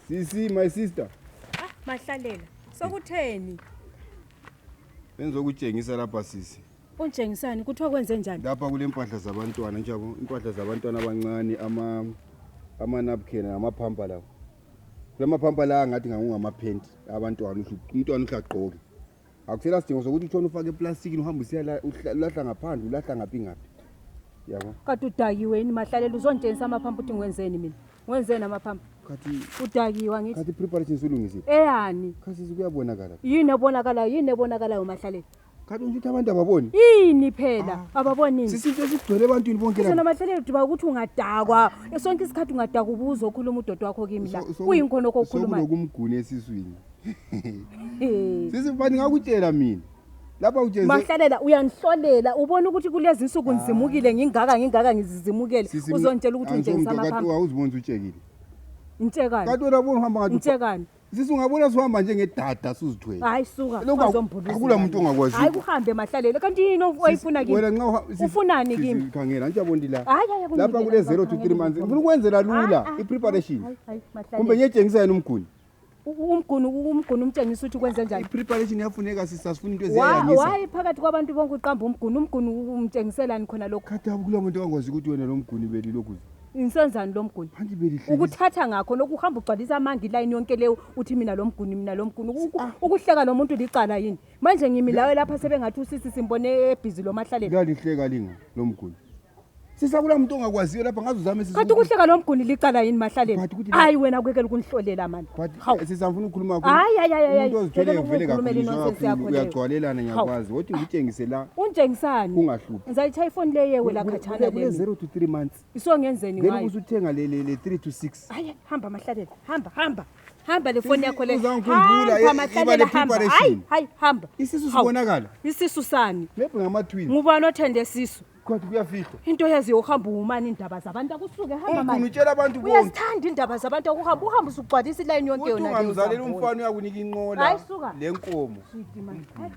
Sisi, my sister. Mahlalela. Sokutheni? Benzokutshengisa lapha sisi. Untshengisani kuthiwa kwenze njani? Lapha kule mpahla zabantwana njalo, impahla zabantwana abancane ama napkin amaphampa lawo. Kule maphampa la ngathi ngangungamaphenti abantwana umntwana uhlaqoke. Akusela sidingo sokuthi utshona ufake eplastikini uhambe usiya lahla ngaphandle ulahla ngaphi ngaphi. Yabo. Kade udakiwe yini Mahlalela uzontshengisa amaphampa uthi ngwenzeni mina? Ngwenzeni amaphampa? Khathi udakiwa ngithi. Khathi preparation sulungisile. Eyani? Khathi kuyabonakala. Yini ebonakalayo Mahlalela? Khathi ukuthi abantu ababoni. Yini phela ababoni nini? Sisinto esigcwele ebantwini bonke la. Sona Mahlalela udiba ukuthi ungadakwa. Sonke isikhathi ungadakwa ubuzo okhuluma udodo wakho kimi la. Uyinkhona okukhuluma. Sokulomguni esiswini. Sisifani ngakutshela mina. Lapha utshengise Mahlalela uyanihlolela ubona ukuthi kulezi insuku ngizimukile ngingaka ngizizimukele uzontshela ukuthi ungitshengisa amaphampa. Awuzibona utshekile. Intshekani? Kanti wena ubona uhamba ngathi Intshekani? Sisi ungabona suhamba njengedada susithwele. Hayi suka uzombhulisa. Akula umuntu ongakwazi. Hayi kuhambe Mahlalela kanti yini oyifuna kimi? Wena nxa ufunani kimi? Khangela nje yabona la. Hayi lapha kule 0 to 3 months. Ufuna ukwenzela lula ipreparation. Hayi Mahlalela. Kumbe ngiyetshengisa yena umguni. Umguni umtshengisa ukuthi kwenze njani? Ipreparation yafuneka sisasifuna into eziyangisa. Hayi phakathi kwabantu bonke uqamba umguni umtshengiselani khona lokho. Khathi akula umuntu ongakwazi ukuthi wena lo mguni beli lokhu. Insenzani lo mguni? Manje belihle. Ukuthatha ngakho nokuhamba ugcwalisa amanga line yonke leyo uthi mina lo mguni. Ukuhleka lo muntu licala yini? Manje ngimi lawe lapha sebengathi usisi simbone ebhizi lo Mahlalela. Ngalihleka linga lo mguni. Sisakula umuntu ongakwaziyo lapha ngaze uzame Kanti ukuhleka lo mguni licala yini Mahlalela? Hayi wena kwekela ukunihlolela manje. Sisamfuna ukukhuluma kakhulu. Hayi. Umuntu ozithwele uvele kakhulu uyagcwalela ngiyakwazi. Wothi ngitshengise la. Unthengisani? Ungahluphi. Ngizayitshaya ifoni leyewe la khathana le 0 to 3 months. Isongenzeni ngayo. Ngeke usuthenga le 3 to 6. Hayi hamba Mahlalela. Hamba le foni yakho le. Uzangikhumbula iba le preparation. Hayi hamba. Isisu sibonakala. Isisu sani? Maybe ngama-twin. Ngubani othende sisu? Kodwa kuyafihla. Into yaziyo uhamba umani indaba zabantu akusuke hamba manje. Utshela abantu bonke. Uyazithanda indaba zabantu ukuhamba usugcwalisa iline yonke yona. Ungamzalela umfana uyakunika inqola Hayi suka. lenkomo. Shidi man. Hayi